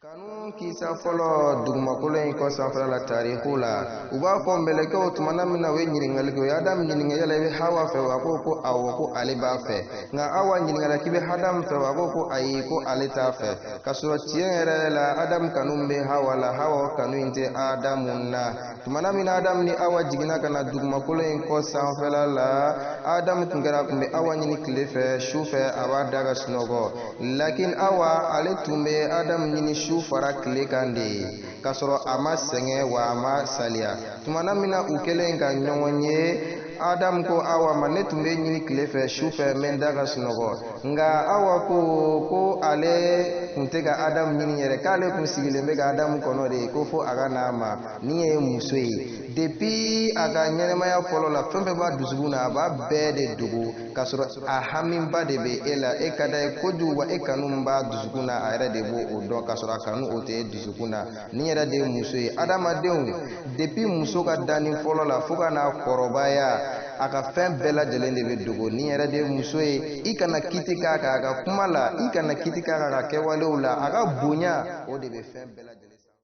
Kanu kisa fɔlɔ dugumakolo in kɔ sanfɛla la tariku la, u b'a fɔ mɛlɛkɛw tumana min na u ye ɲininkali kɛ, u ye Adamu ɲininka yala i bɛ Hawa fɛ wa? Ko ko awɔ, ko ale b'a fɛ. Nka Hawa ɲininkara k'i bɛ Adamu fɛ wa? Ko ko ayi, ko ale t'a fɛ. K'a sɔrɔ tiɲɛ yɛrɛ la Adamu kanu bɛ Hawa la, Hawa kanu in tɛ Adamu na. Tumana min na Adamu ni Awa jiginna ka na dugumakolo in kɔ sanfɛla la, Adamu tun kɛra tun bɛ Awa ɲini tile fɛ, su fɛ a b'a da ka sunɔgɔ. Lakin Awa ale tun bɛ Adamu ɲini su fara tile kan de ye, k'a sɔrɔ a ma sɛgɛn wa a ma saliya. Tumana min na u kɛlen ka ɲɔgɔn ye, Adamu ko Awa ma, ne tun b'e ɲini tile fɛ, su fɛ n bɛ n da ka sunɔgɔ. Nka Awa ko ko ale tun tɛ ka Adamu ɲini yɛrɛ, k'ale tun sigilen bɛ ka Adamu kɔnɔ de, ko fo a ka n'a ma. Nin ye muso ye, depuis a ka ɲɛnamaya fɔlɔ la, fɛn fɛn b'a dusukun na, a b'a bɛɛ de dogo, k'a sɔrɔ a hamiba de bɛ e la. E ka d'a ye kojugu wa e kanu b'a dusukun na, a yɛrɛ de b'o dɔn, k'a sɔrɔ a kanu o tɛ e dusukun na. Nin yɛrɛ de ye muso ye. Adamadenw, depuis muso ka danni fɔlɔ la fo ka n'a kɔrɔbaya, a ka fɛn bɛɛ lajɛlen de bɛ dogo. Nin yɛrɛ de ye muso ye. I kana kiti k'a kan a ka kuma la, i kana kiti k'a kan a ka kɛwalew la, a ka bonya o de bɛ fɛn bɛɛ lajɛlen.